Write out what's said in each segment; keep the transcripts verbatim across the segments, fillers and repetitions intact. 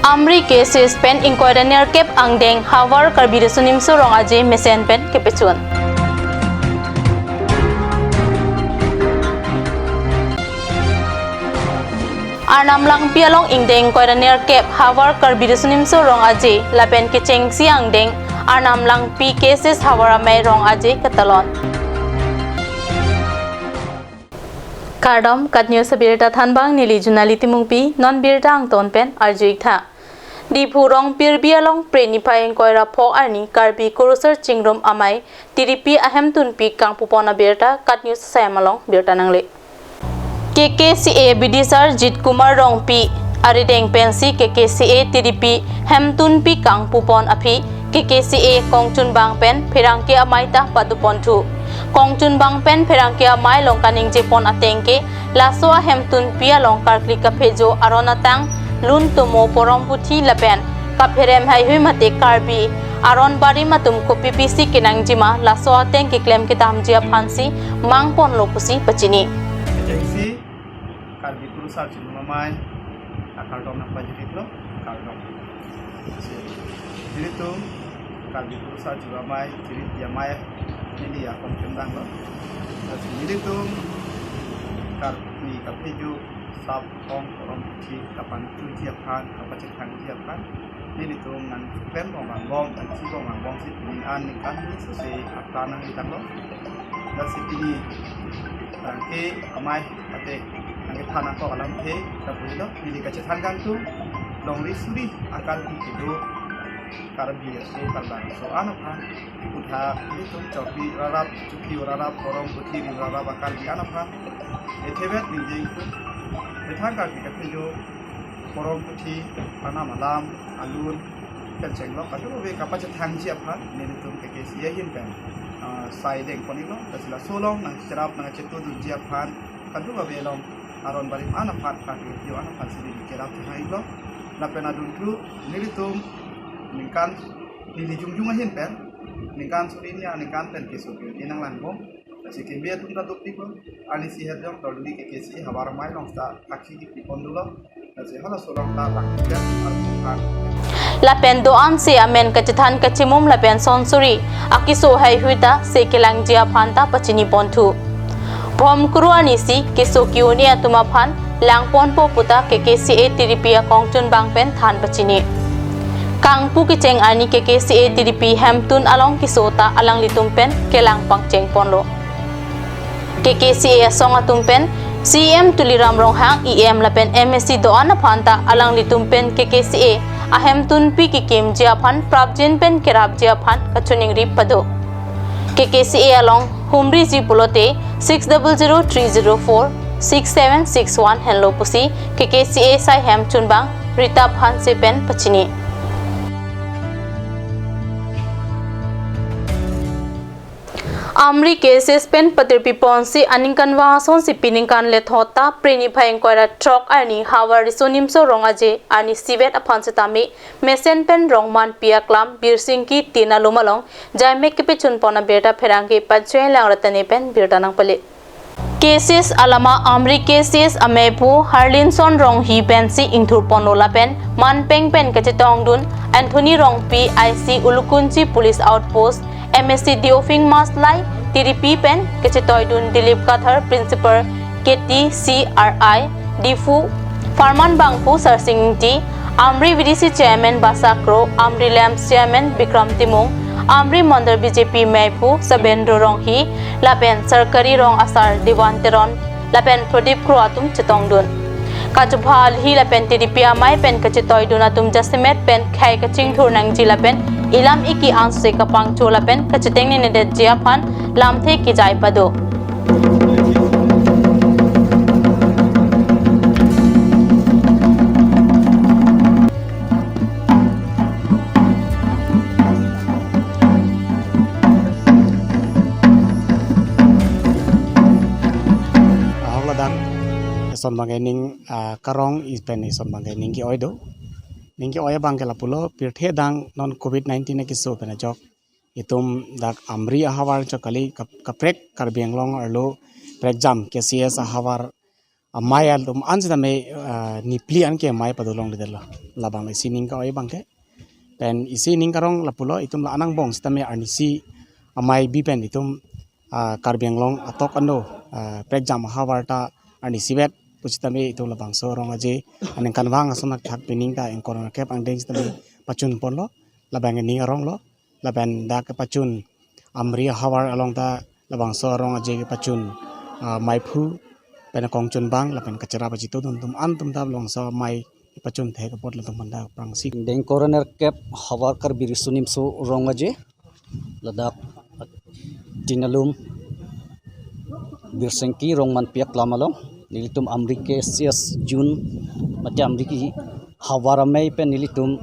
Amri K C S pen ingkoi ra nerkep angdeng havar Karbi Riso Nimso Rong Aje mesen pen kepechun. Arnam Langpi along ingdeng ingkoi ra nerkep havar Karbi Riso Nimso Rong Aje lapen kechengsi angdeng Arnam Langpi K C S havar amei Rong Aje ketalon. Kardom, KAT News abirta thanbang neli Junali Timungpi, non birta angton pen arju-ik tha. Diphu Rongpirbi along Phre niphai ingkoi ra pho arni Karbi Kurusar Chingrum Amei Tiripi ahemtunpi kangpupon abirta KAT News asai amalong birta nangle. K K C A bidisar Jit Kumar Rongpi arideng pensi K K C A Tiripi hemtunpi kangpupon aphi K K C A kongchunbang pen pherangke amei ta paduponthu. Kongchunbang pen pherangke amei along kaningjepon ateng ke laso ahemtunpi along karkli kaphejo aron atang, lun tomo, porom puthi lapen kapherem haihui mate Karbi aron barim atum kopipisi kenangjima laso ateng keklem kedamji aphansi mangponlo pusi pachini. Agency Karbi Kurusar Chingrum Amei akardom nangpajir-iklo, kardom. Nelitum Karbi Kurusar Chingrum Amei Tiripi amei neli akongchunbanglo. Lasi nelitum karkli kaphejo sap, kong, porom puthi kapangthurji aphan, kapachethangji aphan nelitum nangklemponbom, nangchibomponbomsi pini an ningkan hini sose apran nangtanglo. Lasi pini pherangke amei mate nangkethan nangkok alamthe ta purilo, neli kachethang kangtung longri suri aKarbi kedo, Karbi aso, Karbi aso an aphan kutha nelitum chopi rarap, chopi rarap, porom puthi rim rarap aKarbi an aphan ethe vet ningjengtung. Methang karkli kaphejo porom puthi, arnam alam, alun, pen chenglok kadokave kapachethangji aphan nelitum K K C A ahin pen, ah, sai dengpon-iklo. Lasi laso along nangcherap nangchetudunji aphan kadokave along aron barim an aphan, Karbi ajo an aphansi neli cherap chethang-iklo. Lapen adunthu nelitum ningkan, neli jongjong ahin pen ningkan suri ni aningkan pen keso ke-un-e nanglangbom. Lasi kebe atum ta dopiklo, arnisi herjong toldi K K C A havar amei along ta thakhi kipipon dolo. Lasi halaso along ta lang arphan. Lapen do-an se amen kachethan kachimum lapen sonsuri akeso haihui ta se kelangji aphan ta pachiniponthu. Bhomkuru arnisi keso ke-un-e atum aphan langponpo puta K K C A Tiripi akongchunbang pen than pachini. Kangpu kecheng arni K K C A Tiripi hemtun along keso ta alanglitum pen kelang pangchengponlo. K K C A asong atum pen C E M Tuliram Ronghang, E M lapen M A C do-an aphan ta alanglitum pen K K C A ahemtunpi kekimji aphan prapjin pen kerapji aphan kachiningri pado. K K C A along humriji pulote six double zero three zero four six seven six one henlo pusi K K C A saihem chunbang Rita Phanse pen pachini. Amri K C S pen patirpiponsi aningkanvang asonsi pini ningkan lethot ta Phre niphai ingkoi ra throk arni havar Riso Nimso Rong Aje arni isivet aphan setame mesen pen rong manpi aklam Birsingki tin alum along jaimek kepechunpon abirta pherangke Pachoi Langratane pen birta nangpale. K C S alama Amri K C S ameipu Harlinson Ronghi pensi ingthurponlo lapen manpeng pen kachetongdun Anthony Rongpi, I C Ulukunchi Police Outpost, M A C Deophing Maslai, Tiripi pen kachetoidun Dilip Kathar, Principal K T C R I, Diphu, Farman Bangphu Sarsing Ingti, Amri V D C Chairman Basa Kro, Amri LAMPS Chairman Bikram Timung, Amri Mondol B J P meiphu Sabendra Ronghi, lapen Sarkari Rong Asar Devan Teron, lapen Pradip Kro atum chetongdun. Kachupha alhi lapen Tiripi amei pen kachetoidun atum jasemet pen khei kachingthur nangji lapen ilam iki anse kapangcho lapen kachitengnenedetji aphan lamthe kejai pado. Ahok ladak eson bangke ning, ah, karong i pen eson bangke ning ke-oi do. Ning ke-oi abangke lapulo, pirthe adang non covid nineteen akeso pen ajok itum dak Amri ahavar chok kali kap-, kaprek Karbi Anglong arlo prekjam K C S ahavar amei atum an sitame, ah, nipli an ke amei padolongledetlo. Labang isi ning ka-oi abang ke. Pen isi ning karong lapulo, itum la anang bong sitame arnisi amei bi pen itum, ah, Karbi Anglong atok ano, ah, prekjam ahavar ta arnisi vet pu sitame itum labangso Rong Aje aningkanvang ason athak pining ta ingkoi ra nerkep angdeng sitame pachun ponlo, labang ning arong lo, lapen dak kepachun Amri ahavar along ta labangso Rong Aje kepachun, ah, meiphu pen kongchunbang lapen kacherap kachitudun atum an atum ta labangso amei kepachun thek apot latum aphan ta prangsi. Ingdeng ingkoi ra nerkep Havar Karbi Riso Nimso Rong Aje, ladak Tinalum Birsengki Rongmanpi aklam along nelitum Amri K S S June mate Amri ki havar amei pen nelitum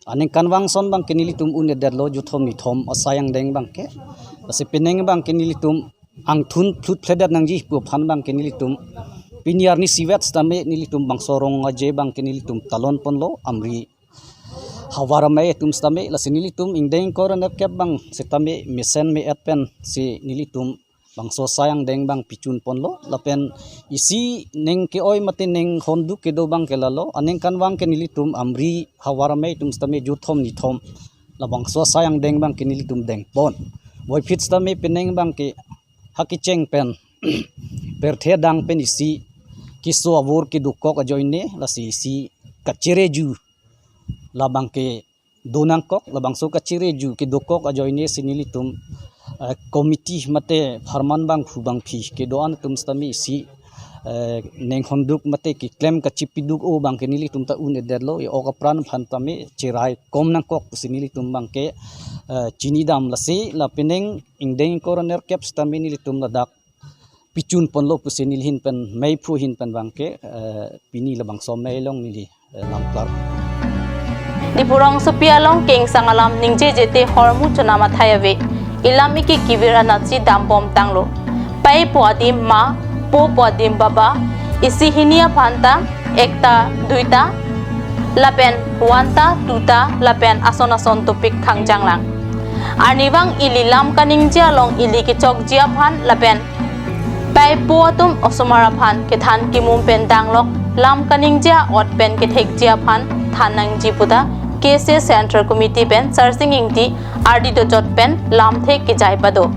aningkanvang ason abang ke nelitum un-edetlo, juthom nithom asai angdeng abang ke. Lasi pining abang ke nelitum angthun phlut phledet nangji pu aphan abang ke nelitum pini arnisi vet sitame nelitum bangso Rong Aje abang ke nelitum talon ponlo, Amri havar amei atum sitame. Lasi nelitum ingdeng ingkoi ra nerkep abang sitame mesen me-et pensi nelitum bangso asai angdeng abang pichun ponlo, lapen isi ning ke-oi mate ning honduk kedo abang ke lalo, aningkanvang ke nelitum Amri havar amei atum sitame juthom nithom labangso asai angdeng abang ke nelitum dengpon. Puvoiphit sitame pining abang ke ha kecheng pen pirthe adang pen isi keso avur kedokok ajoine, lasi isi kachereju labang ke do nangkok, labangso kachereju kedokok ajoine si nelitum, eh, committee mate pharman bangphu bangphi kedo-an atum sitame isi, eh, ning honduk mate keklem kachipiduk-o abang ke nelitum ta un-edetlo, e-ok apran aphan tame cherai kom nangkok pusi nelitum abang ke, eh, chinidam. Lasi la pining ingdeng ingkoi ra nerkep sitame nelitum ladak pichun ponlo pusi neli ahin pen meiphu ahin pen abang ke, eh, pini labangso amei along neli, eh, lamklar. Diphu rongsopi along kengsang alam ningje jete hormu chonam athai ave. Ilam iki kevir anatsi dambom tanglo. Pai pu adim ma, po pu adim baba, isi hini aphan ta, ekta, duita, lapen one ta, two ta, lapen ason ason topik khangjang lang. Arnivang ili lam kaningje along ili kechokji aphan lapen pai po atum osomar aphan kethan kemum pen danglok, lam kaningje a-ot pen kethekji aphan than nangji puta K S S Central Committee pen Sarsing Ingti ardi dojot pen lamthe kejai pado.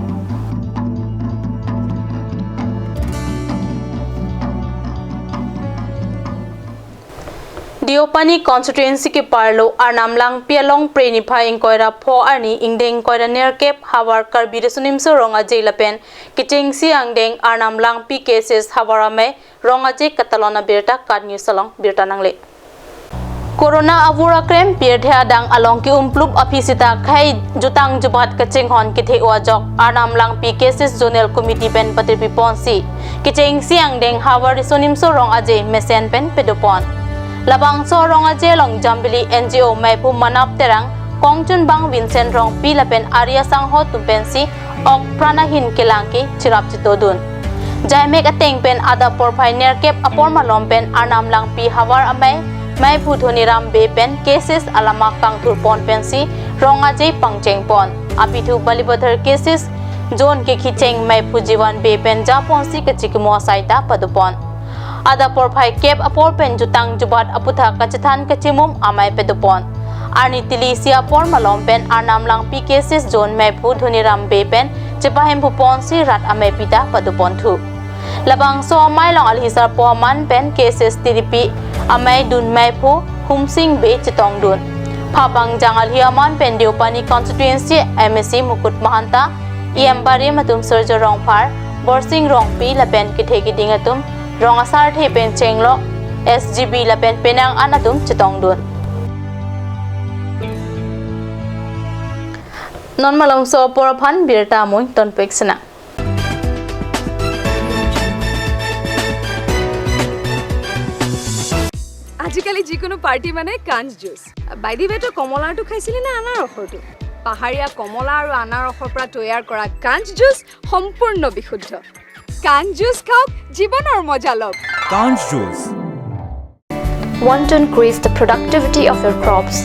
Deopani constituency keparlo Arnam Langpi along Phre niphai ingkoi ra pho arni ingdeng ingkoi ra nerkep havar Karbi Riso Nimso Rong Aje lapen kechengsi angdeng Arnam Langpi K S S havar amei Rong Aje katalon abirta KAT News along birta nangle. Corona avur akrem pirthe adang along ke-umplup aphi sita khei jutang jubat kachinghon kethe-o ajok Arnam Langpi K S S Zonal Committee pen patirpi ponsi kechengsi angdeng havar Riso Nimso Rong Aje mesen pen padopon. Labangso Rong Aje along Jambili N G O meiphu Manap Terang, kongchunbang Vincent Rongpi lapen ari asangho atum pensi ok pran ahin kelang ke cherap chetodun. Jaimek ateng pen adap porphai nerkep apor malom pen Arnam Langpi havar amei, meiphu Dhoniram Bey pen K S S alama kangthur pon pensi Rong Aje pangcheng pon. Apithu Balipathar K S S Zone kekhicheng meiphu Jiwan Bey pen japonsi kachikimo asai ta padopon. Adap porphai kep apor pen jutang jubat aputhak kachethan kachimum amei padopon. Arni tili isi apor malom pen Arnam Langpi K S S Zone meiphu Dhoniram Bey pen chepahemphu ponsi rat ameipi ta padoponthu. Labangso amei along alhi sarpo aman pen K S S T D P amei dun meiphu Humsing Bey chetongdun. Phapangjang alhi aman pen Deopani constituency M A C Mukut Mahanta, E M Barim atum Surjo Rongphar, Borsing Rongpi lapen kethe keding atum rong asarthe pen chenglok S G B lapen penang an atum chetongdun. Non malomso apor aphan birta amoi tonpek sena. আজিকালি যিকোনো পাৰ্টি মানে কাঞ্চ juice. By the ৱে, তই কমলাৰটো খাইছিলি নে আনাৰসৰটো? পাহাৰীয়া কমলা আৰু আনাৰসৰ পৰা তৈয়াৰ কৰা কাঞ্চ জুচ সম্পূৰ্ণ বিশুদ্ধ। কাঞ্চ জুচ খাওক, জীৱনৰ মজা লওক। Kanch Juice. Want to increase the productivity of your crops?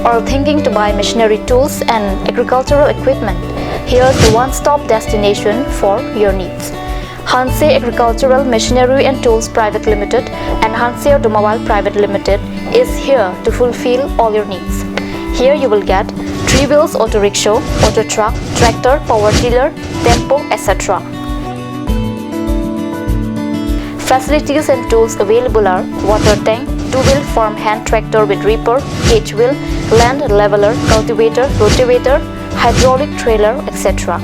Or thinking to buy machinery tools and agricultural equipment? Here's the one-stop destination for your needs. Hanse Agricultural Machinery and Tools Private Limited and Hanse Automobile Private Limited is here to fulfill all your needs. Here you will get three wheels auto rickshaw, auto truck, tractor, power tiller, tempo, et cetera. Facilities and tools available are water tank, two-wheel farm hand tractor with reaper, cage wheel, land leveler, cultivator, rotavator, hydraulic trailer, et cetera.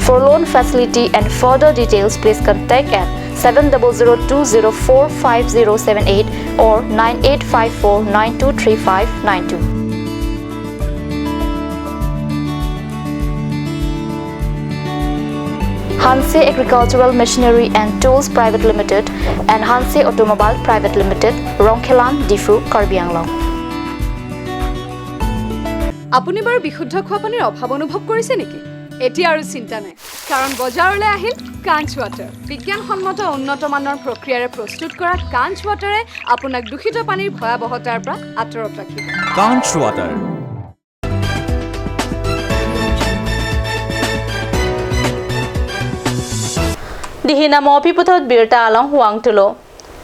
For loan facility and further details, please contact at seven double zero two zero four five zero seven eight or nine eight five four nine two three five nine two. Hanse Agricultural Machinery and Tools Private Limited and Hanse Automobile Private Limited, Rongkhelan, Diphu, Karbi Anglong. আপুনি বাৰু বিশুদ্ধ খোৱা পানীৰ অভাৱ অনুভৱ কৰিছে নেকি? এতিয়া আৰু চিন্তা নাই, কাৰণ বজাৰলৈ আহিল কাঞ্চ ৱাটাৰ। বিজ্ঞানসন্মত উন্নত মানৰ প্ৰক্ৰিয়াৰে প্ৰস্তুত কৰা কাঞ্চ ৱাটাৰে আপোনাক দূষিত পানীৰ ভয়াৱহতাৰ পৰা আঁতৰত ৰাখিব। কাঞ্চ water. Dihina mo pi puthot birta along huang tulo.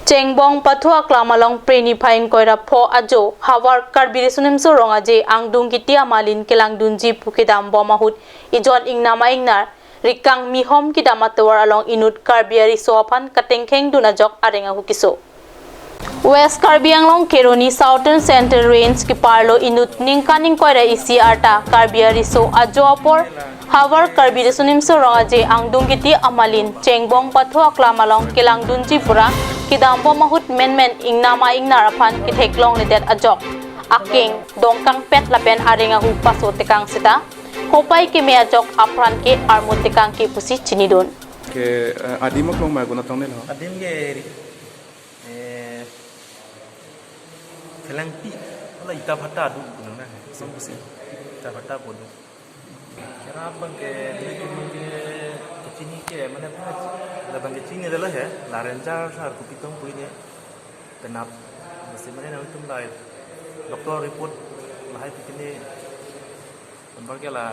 Chengbong Pathu Aklam along Preni phai ingkoi ra pho ajo havar Karbi Riso Nimso Rong Aje angdung kiti amalin kelangdunji pu kedam bom ahut ijon ingnam a-ingnar rikang mihom kedam atovar along inut Karbi ariso aphan katengkheng dun ajok areng ahu keso. West Karbi Anglong Kheroni Southern Central Range keparlo inut ningkan ingkoi ra isi arta Karbi ariso ajo apor havar Karbi Riso Nimso Rong Aje angdung kiti amalin Chengbong Pathu Aklam along kelangdunji pura kedam bom ahut menmen ingnam a-ingnar aphan ketheklongledet ajok akeng dongkangpet lapen areng ahu paso tekang seta kopai keme ajok apran ke armu tekang ke pusi chinidun. Ke, eh, adim aklong ma guna tong nelo. Adim ke, eh, Phelangpi, wala Ita Bhata adu gunung na, song pusi. Ita Bhata bodo. Kera abang ke, dili tumung ke, kechini ke, mane, labang kechini dala he, la ranger sar kopi tong pui ne, penap, masi mane na itum lai, doctor report, lahai pikini, Nomor ke la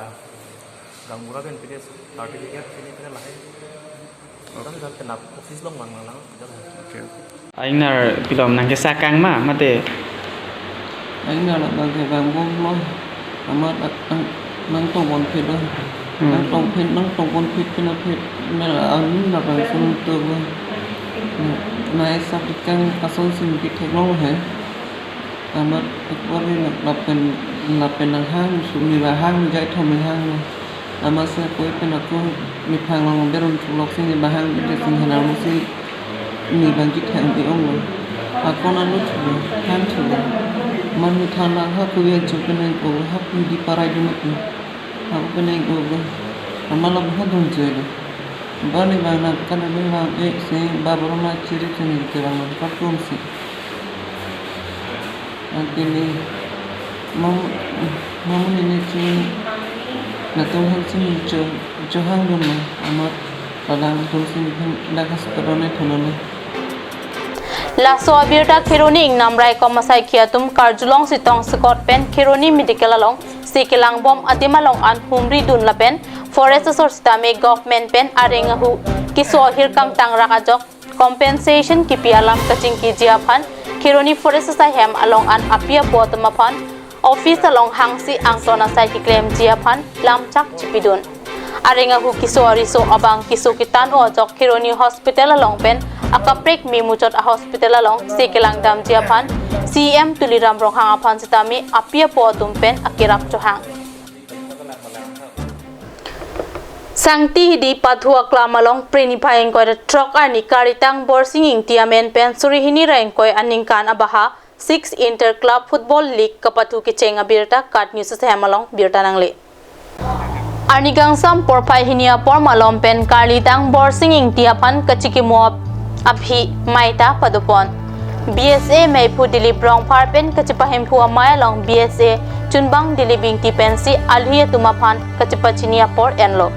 gaonbura pen pine certificate pine pine lahai. Okay. Tang jal penap office along vang lang lang jal. Okay. A-ingnar pilo nangkesakang ma mate. A-ingnar labang ke vang bomlo. Amat nang, nangtong ponphet do. Hmm. Nangtong phet, nangtong ponphet pina phet. Mela a-ingnar vang sung to bo. Nai sab ikang asong sing ke theklong he. Amat ekor ri lapen, lapen nanghang, su mi bahang, jai thom mi hang. Amat si akoi pen ako mi phang long berun chulok si mi bahang, bide sing hanang si mi bangji thang di ong lo. Ako nang lo chulo, thang chulo. Man mi thang lang ha kuya jo pen nang ko ha kui di parai di mati. Ako pen nang ko, amat lo ha dun jo lo. Bani bang na kan bang bang e si ba borong na chiri chini ke bang bang katum si. Atini mam, mamun ini si natung hang si cho, cho hang dun ma, amat palang tum si hang dak has perone thono na. Laso abirta Kheroni ingnam raikom asaikhi atum karjulong sitong sekot pen Kheroni Medical along si kelang bom adim along an humri dun lapen forest asor sitame government pen areng ahu keso ahir kangtang rak ajok compensation kipi alam kachingkiji aphan Kheroni Forest asai hem along an api apo atum aphan office along hangsi angton asai keklemji aphan lamchak chipidun. Areng ahu keso ariso abang keso ketan-o ajok Kheroni Hospital along pen akaprek me muchot a-hospital along si kelang damji aphan C E M Tuliram Ronghang aphan sitame api apo atum pen akerap chohang. Sangti Hidi Pathu Aklam along Preni phai ingkoi ra throk arni Karlitang Borsing Ingti amen pen suri hini ra ingkoi aningkan abaha Six Inter Club Football League kapathu kecheng abirta KAT News asai hem along birta nangle. Arni kangsam porphai hini apor malom pen Karlitang Borsing Ingti aphan kachikimo ap-, aphi maita padopon. B S A meiphu Dilip Rongphar pen kachipahemphu amei along B S A chunbang Dilip Ingti pensi alhi atum aphan kachipachini apor enlo.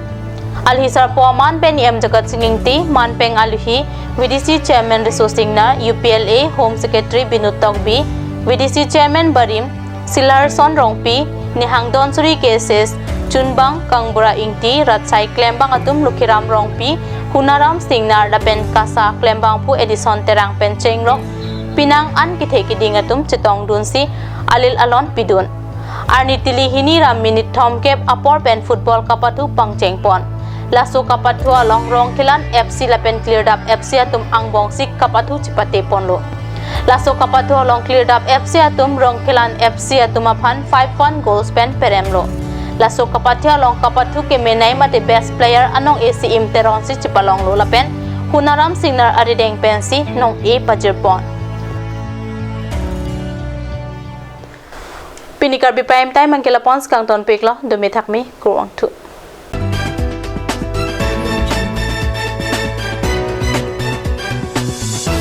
Alhi sarpo aman pen E M Jagat Sing Ingti, manpeng alhi V D C Chairman Riso Singnar, U P L A Home Secretary Binod Tokbi, V D C Chairman Barim Silarson Rongpi, Nihang Donsuri K S S, chunbang Kangbura Ingti, ratsai klembang atum Lukhiram Rongpi, Hunaram Singnar lapen KASA klembangphu Edison Terang pen chengrok penang an kethe keding atum chetongdunsi alil alon pidun. Arni tili hini ra minute thomkep apor pen football kapathu pangchengpon. Laso kapathu along Rongkhelan FC lapen Klirdap FC atum angbongsi kapathu chepate ponlo. Laso kapathu along Klirdap FC atum Rongkhelan FC atum aphan five one goals pen peremlo. Laso kapathu along kapathu kemenei mate best player anong esi Im Teronsi chepalonglo lapen Hunaram Singnar arideng pensi nong-e pajirpon. Pini Karbi Prime Time angkela pons kangton piklo, dumi thakmi, kurvangthu.